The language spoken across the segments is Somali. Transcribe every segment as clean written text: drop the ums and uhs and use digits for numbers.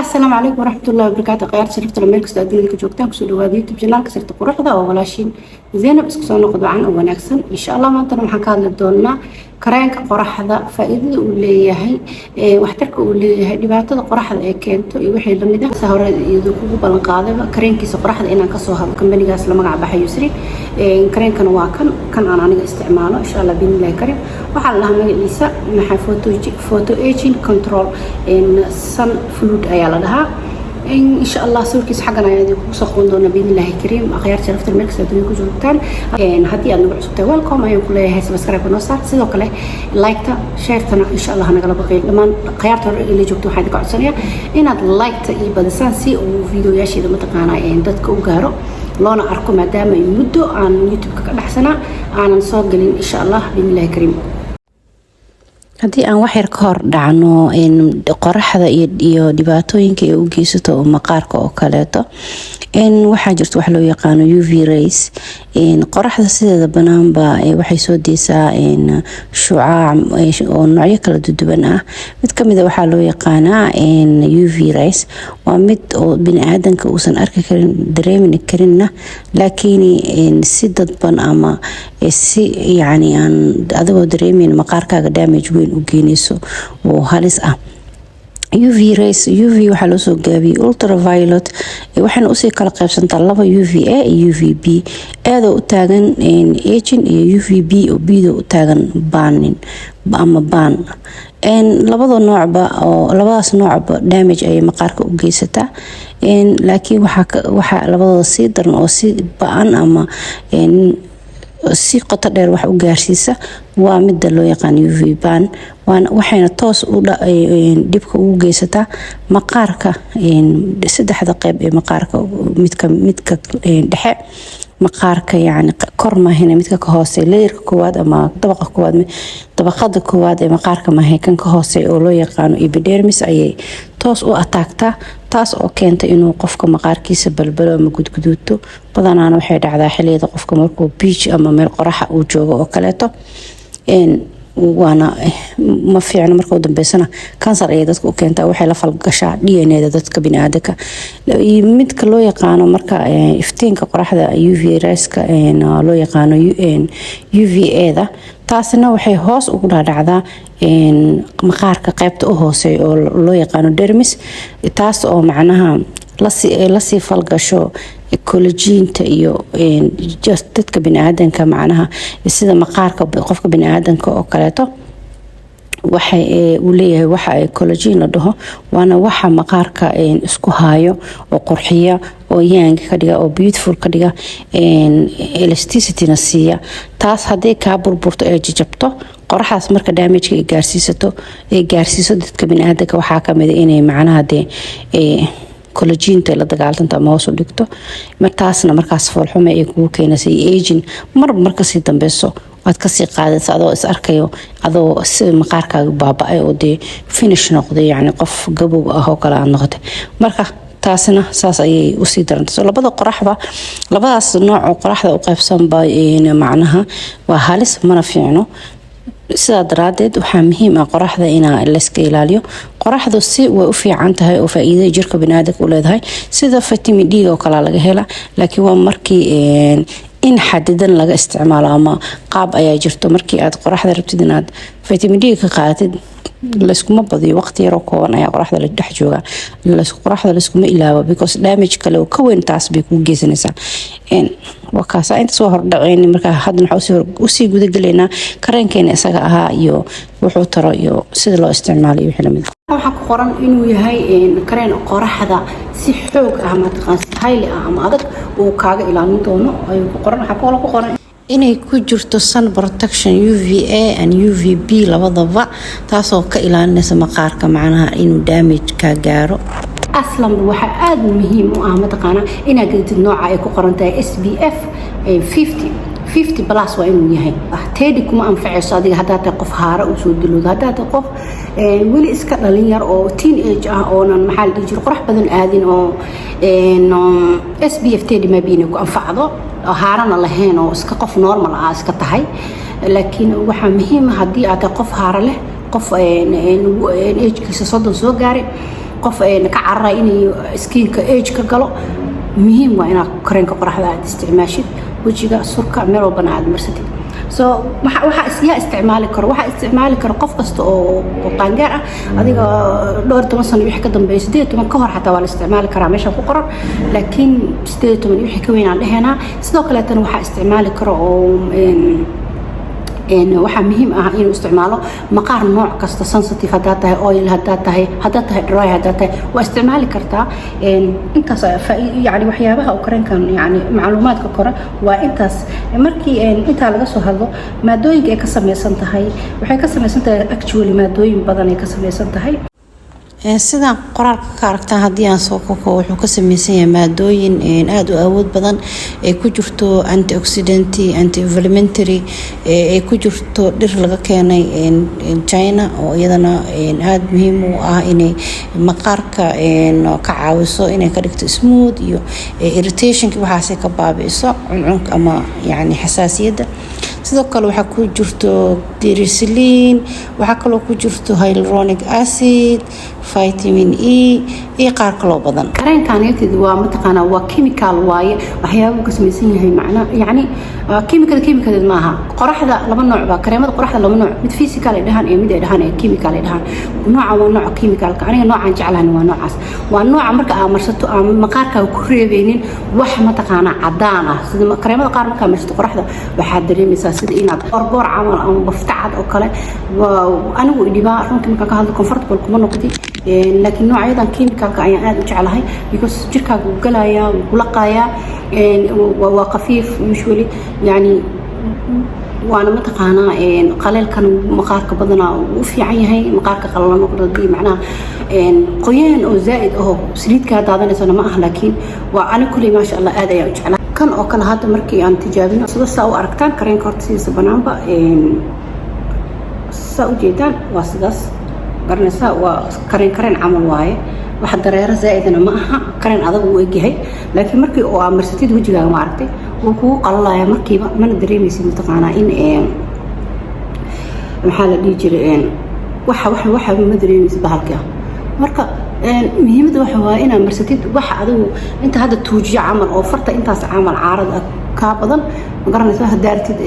Asalaamu calaykum waraxmatullahi wabarakaatu. Khiyaar sharafta, meel kasta adduunyada ka joogtaan, kusoo dhawaada YouTube channelka Sirta Quruxda oo walaashiin Zaynab. Isku soo noqod wacan oo wanaagsan, insha Allah. Maantana waxaan ka hadli doonaa kareenka qoraxda, faa'iidada uu leeyahay, waxtarka uu leeyahay, dhibaatada qoraxda ee keento iyo wixii lamid ah. Sa hore iyadoo kugu ballan qaadayba kareenkiisa qoraxda inaan kasoo hadlo, kambanigaas la magac baxay Eucerin. Kareenkana waa kan kan aan aniga isticmaalo, insha Allah biidnillahi karim. Waxaa la dhahaa magaciisa maxaa? Photo aging control sun fluid ayaa la dhahaa, insha Allah. Sawirkiisa xaggan ayaan idinku soo qaban doonaa biidnillahi kariim. Akhyaar sharafta, meel kasta adduunya ku joogtaan, haddii aad nagu cusubtahay, welcome ayaan ku leeyahay. Subscribe noo saar, sidoo kale like-ta, share-tana insha Allah nagala baqayn. Dhammaan akhyaarta hore ila joogto waxaan idinka codsanayaa inaad like-ta ii badisaan si uu videoyaasheeda mataqaanaa dadka u gaaro, loona arko, maadaama muddo aan YouTube-ka ka dhexsanaa aanan soo gelin, insha Allah biidnillahi kariim. Haddii aan waxyar ka hor dhacno qoraxda iyo dhibaatooyinka ay u geysato maqaarka oo kaleeto, waxaa jirta wax loo yaqaano UV rays. Qoraxda sideeda banaanba waxay soo deysaa shucaac oo noocyo kala duduwan ah. Mid kamid a waxaa loo yaqaanaa UV rays. Waa mid oo bini-aadanka uusan arki karin, dareemi karinna, laakiin si dadban ama si yacni aan adigoo dareemeyn maqaarkaaga damage weyn u geyneyso oo halis ah. UV rays, UV waxaa loo soo gaabiyey ultraviolet, waxayna usii kala qaybsantaa laba: UVA iyo UVB. Aadoo u taagan aging iyo UVB oo bdo u taagan burning ama burn. Labada noocba oo labadaas noocba damage ayay maqaarka u geysataa, laakiin waxaa labadooda sii daran oo si ba-an ama si qoto dheer wax u gaarsiisa waa mida loo yaqaan UV burn. Waxayna toos dhibka ugu geysataa maqaarka, saddexda qeyb ee maqaarka, midka dhexe maqaarka, yani kor maahine midka ka hoose, layerka koowaad ama dabaqa koowaad, dabaqada koowaad ee maqaarka maahe, kan ka hoose oo loo yaqaano epidermis ayay toos u ataagtaa, taas oo keenta inuu qofka maqaarkiisa balbalo ama gudguduuto. Badanaana waxay dhacdaa xiliyada qofka markuu beach ama meel qoraxa uu joogo oo kaleeto, waana ma fiicno. Marka u dambeysana kansar ayay dadka u keentaa. Waxay la falgashaa DNA da dadka biniaadanka. Midka loo yaqaano marka iftiinka qoraxda, UV rayska loo yaqaano UVA da, taasina waxay hoos ugu dhaadhacdaa maqaarka qeybta u hooseeya oo loo yaqaano dermis, taas oo macnaha lasii falgasho collagenta iyo dadka biniaadanka, macnaha sida maqaarka qofka biniaadanka oo kaleeto waxa uu leeyahay waxa collagen la dhaho, waana waxa maqaarka isku haayo oo qurxiya oo young ka dhiga oo beautiful ka dhiga, elasticityna siiya. Taas hadday kaa burburto ee jajabto qoraxdaas, marka damageka ay gaarsiisato, ay gaarsiiso dadka biniaadanka, waxaa kamid a inay macnaha dee collagenta la dagaalanto ama hoos u dhigto. Taasna markaas foolxume ay kugu keenaysa iyo aging marba markasii dambeyso waad kasii qaadaysa, adoo is arkayo adoo si maqaarkaaga baaba-ay oo dee finish noqday, yacni qof gabow ah oo kale aad noqotay. Marka taasina saas ayay usii darantay. So labada qoraxba, labadaas nooc oo qoraxda u qaybsanba, macnaha waa halis, mana fiicno. Sidaa daraadeed waxaa muhiim ah qoraxda inaa layska ilaaliyo. Qoraxdu si way u fiican tahay oo faa-iidada jirka biniaadanka u leedahay, sida vitamin D oo kalea laga hela, laakiin waa markii in xadidan laga isticmaalo ama qaab ayaa jirto. Markii aad qoraxda rabtid inaad vitamin D ka qaadatid, layskuma badiyo. Waqti yaroo kooban ayaa qoraxda la dhex joogaa. Qoraxda layskuma ilaabo, because damage kale oo ka weyn taas bay kuu geysanaysaa. Waa kaasa intaas waa hordhaceyni. Marka haddana waxaa usii gudagelaynaa kareenkeena isaga ahaa iyo wuxuu taro iyo sida loo isticmaalo iyo wixii lamid. Waxaa ku qoran inuu yahay kareen qoraxda si xoog ah, mataqaan, si highly ah ama adag uu kaaga ilaalin doono ayuu ku qoran. Waxaa kaloo ku qoran inay ku jirto sun protection UVA and UVB labadaba, taasoo ka ilaalinaysa maqaarka macnaha inuu damage ka gaaro. Aslanba waxaa aada muhiim u ah mataqaanaa inaad gadatid nooca ay ku qoran tahay SPF 50, 50 plus waa inuu yahay. 30 kuma anfacayso adiga haddaad tahay qof haara uu soo diloodo, haddaad tahay qof weli iska dhalin yar oo teen age ah oonan, maxaa la dhihi jira, qorax badan aadin, oo SPF 30 maybe inay ku anfacdo, haarana lahayn oo iska qof normal ah iska tahay. Laakiin waxaa muhiim ah haddii aad tahay qof haara leh, qof agekiisa 30 soo gaaray. Qof ka cararaya inay skinka age ka galo, muhiim waa inaad kareenka qoraxda aad isticmaashid, wejiga, surka, meel walbana aad marsatid. So waxa yaa isticmaali karo? Waxaa isticmaali karo qof kasta oo qaangaar ah, adiga dhowr toban sano wixii ka dambeeya. 18 ka hor xataa waa la isticmaali karaa meesha ku qoran, laakiin 18 wixii ka weyn aan dhehenaa. Sidoo kaleetana waxaa isticmaali karo oo waxaa muhiim ah inuu isticmaalo maqaar nooc kasta: sensitive haddaad tahay, oil haddaad tahay, haddaad tahay dry haddaad tahay, waa isticmaali kartaa. Intaas yani waxyaabaha uu kareenkan, yani macluumaadka kore waa intaas. Markii intaa laga soo hadlo, maadooyinka ay ka samaysan tahay, waxay ka samaysan tahay actually maadooyin badan ay ka samaysan tahay. Sidaan qoraalka ka aragtaan, haddii aan soo koko, wuxuu ka sameysan yahay maadooyin aada u awood badan, ay ku jirto antioxidant, anti-inflammatory, ay ku jirto dhir laga keenay China oo iyadana aada muhiim u ah inay maqaarka ka caawiso inay ka dhigto smooth iyo irritationka, waxaasay ka baabi'iso, cuncunka ama yani xasaasiyadda. Sidoo kale waxaa ku jirto glycerin, waxaa kaloo ku jirto hyaluronic acid, vitamin E iyo qaar kaloo badan. Kareenkanetid waa mataqaanaa, waa chemical waaye. Waxyaabuu ka samaysan yahay macna yacni chemical, chemical maaha. Qoraxda laba nooc baa kareemada qoraxda, laba nooc: mid physical ay dhahaan iyo mid ay dhahaan ee chemical ay dhahaan. Nooca waa nooca chemicalka. Aniga noocaan jeclahan waa noocaas, waa nooca marka aad marsato aan maqaarkaaga ku reebeynin wax mataqaanaa cadaan ah. Sida kareemada qaar, markaa marsato qoraxda waxaad dareemaysaa sida inaad boorboor camal ama bafta cad oo kale. Anigu idhibaa runtii markaan ka hadlo, comfortable kuma noqdi, laakiin noocyadan chemicalka ayaan aada u jeclahay because jirkaaga wuu galayaa, wuu kulaqayaa, waa khafiif usually, yani waana mataqaanaa qaleelkan maqaarka badanaa uu u fiican yahay. Maqaarka qalalan oo hadii macnaha qoyaan oo zaa'id aho saliid kaa daadanaysana ma aha, laakiin waa ani kuley, maasha Allah, aad ayaan u jeclaa kan oo kale. Hadda markii aan tijaabino sida saa u aragtaan, kareenka horta sidiisa banaanba saa ujeedaan waa sidaas, garanaysaa, waa kareen, kareen camal waaye. Wax dareero zaa'idana ma aha, kareen adag uu egyahay, laakiin markii oo aa marsatid wejigaaga, ma aragtay, wuu kugu qalalaya markiiba, mana dareemaysid mataqaanaa in maxaa la dhihi jiray, waxa ma dareemaysid bahalkii ah. Marka muhiimadda waxa waaye inaad marsatid waxa adigu inta hadda tuujiyo camal oo farta intaas camal caarad kaa badan, ma garanaysaa. Haddaa aragtid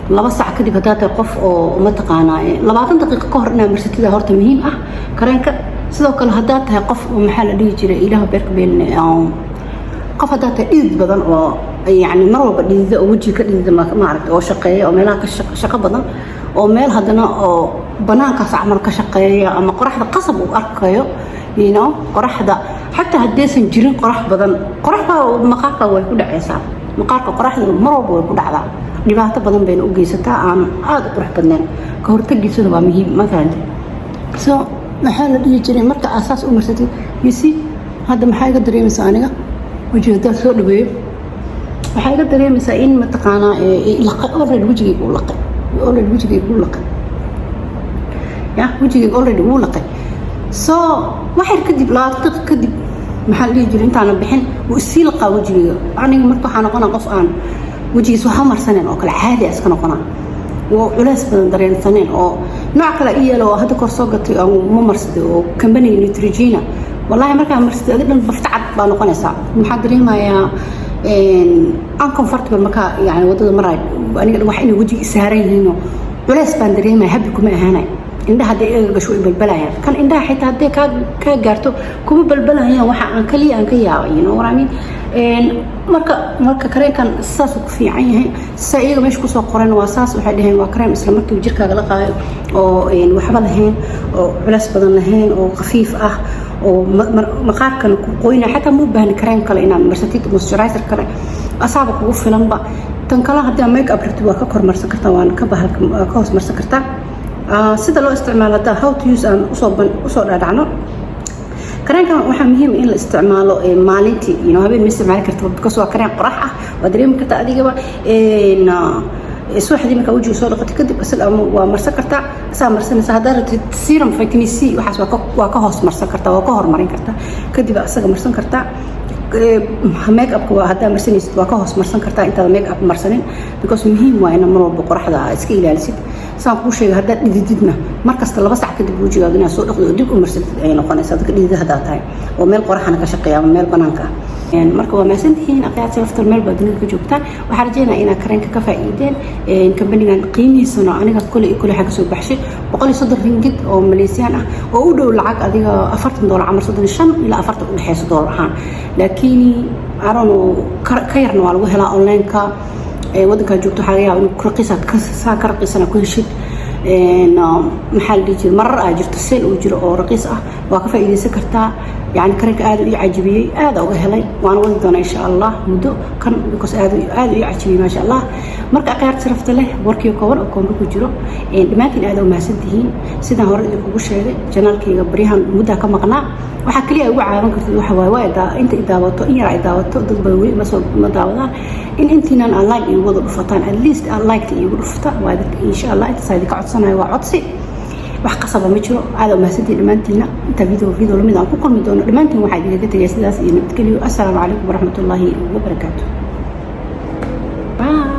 2 sac kadib, haddaa tahay qof oo mataqaanaa 20 daqiiqo ka hor inaad marsatida horta muhiim ah kareenka. Sidoo kale haddaad tahay qof, maxaa la dhihi jiray, ilaah beerka beeline, qof haddaad tahay dhidid badan oo yani mar walba dhidida oo wejiga ka dhidida, maaragta, oo shaqeeya oo meelaha ka shaqo badan oo meel haddana oo banaankaas camal ka shaqeeya ama qoraxda qasab uu arkayo, qoraxda xataa haddaysan jirin qorax badan, qoraxda maqaarka way ku dhacaysaa. Maqaarka qoraxda mar walba way ku dhacdaa, dhibaato badan bayna u geysataa aan aada u qurux badnayn. Ka hortagiisuna waa muhiim, ma fahamtay? So maxaa la dhihi jiray, marka asaas u marsatid, you see, hadda maxaa iga dareemaysaa aniga wejiga haddaad soo dhaweeyo? Waxaa iga dareemaysaa in mataqaanaa laqay already, wejigayga uu laqay already, wejigayga uu laqay ya, wejigayga already wuu laqay. So waxyar kadib, 20 daqiiqo kadib, maxaa la dhihi jiray, intaana bixin wuu isii laqaa wejigayga. Aniga marka waxaa noqonaa qof aan wejigiis waxa marsaneen oo kale, caadi iska noqonaa oo culays badan dareensaneen oo nooc kale i yeelo oo hadda kor soo gatay oo ma marsaday oo company Neutrogena. Wallahi markaa marsatay adi dhan bafta cad baa noqonaysaa. Maxaa dareemayaa? Uncomfortable markaa yani waddada maraay, aniga dhan wax inay wejiga saaran yihiinoo culays baan dareemaya, happy kuma ahaanay. Indhaha hadday iga gasho way balbalayaan. Kan indhaha xitaa hadday kaa gaarto kuma balbalayaan. Waxa aan kaliya aan ka yaabay, you know what I mean? Marka kareenkan saasuu ku fiican yahay. Saa iyaga meesha kusoo qoran waa saas. Waxay dhaheen waa kareem isla markiiba jirkaaga la qaayo oo waxba lahayn oo culays badan lahayn oo khafiif ah oo maqaarkana ku qoynaya. Xataa ma u baahni kareem kale inaad marsatid, moisturizer kale, asaaba kugu filanba. Tan kale, haddii make up rabtid, waa ka kor marsan kartaa, waana ka bahalka ka hoos marsan kartaa. Sida loo isticmaalo haddaa how to use aan usoo dhaadhacno, kareenkan waxaa muhiim in la isticmaalo maalintii, habeen ma isticmaali karta because waa kareen qorax ah, waa dareemi kartaa adigaba. Subaxdii markaa wejiga soo dhaqatay kadib isaga ama waa marsan kartaa, asaa marsanaysa. Haddaa rabtid serum vitamin C, waxaas waa ka hoos marsan kartaa, waa ka hormarin kartaa, kadib isaga marsan kartaa. Make upka waa haddaa marsanaysid, waa ka hoos marsan kartaa intaada make up marsanin because muhiim waa ina mar walba qoraxda aa iska ilaalisid. Saan kuu sheegay, haddaad dhidididna markasta 2 sac kadib wejigaaga inaad soo dhaqdo oo dib u marsatid ayay noqonaysaa, dadka dhidida haddaa tahay oo meel qoraxana ka shaqeeya ama meel banaanka ah. Marka waa mahadsantihiin, akhyaar sharafta, meel baa dunida ka joogtaan. Waxaan rajeynaya inaad kareemka ka faa'iideen. Kambanigan qiimihiisana aniga kole iyo kole waxaa kasoo baxshay 130 ringgit oo Maleesiyaan ah, oo u dhow lacag adiga $40 camal, 35 ilaa 40 udhexeyso doolar ahaan. Laakiin arono ka yarna waa lagu helaa online-ka. Waddankaa joogto waxaa laga yaaba in raqiisa saa ka raqiisana ku heshid. Maxaa la dhihi jiray, marar aa jirto sale uu jiro oo raqiis ah, waa ka faa'iidaysan kartaa. Yani kareemka aad u ii cajibiyey, aada uga helay, waana wadi doonaa insha Allah muddo kan, because aad aad u ii cajibiyey, maasha Allah. Marka akhyaarta sharafta leh, warkii kooban oo koombe ku jiro, dhammaantiin aad u mahadsantihiin. Sidaan hore idinkugu sheegay, channelkayga baryahan muddaa ka maqnaa. Waxaa kaliya ugu caawan kartid waxa waaye waa inta i daawato, in yar ay daawato, dad badan weli masoo ma daawadaan, in intiinan aan like iigu wada dhufataan, at least aan like-ta iigu dhufta. Waa insha Allah intaas idinka codsanayo, waa codsi, wax qasaba ma jiro. Aada u mahadsantihiin dhammaantiina. Inta video lamid aan ku kulmi doono, dhammaantiin waxaa idinkaga tegaya sidaas iyo nabadgelyo. Assalaamu calaykum waraxmatullaahi wabarakaatu. Bye.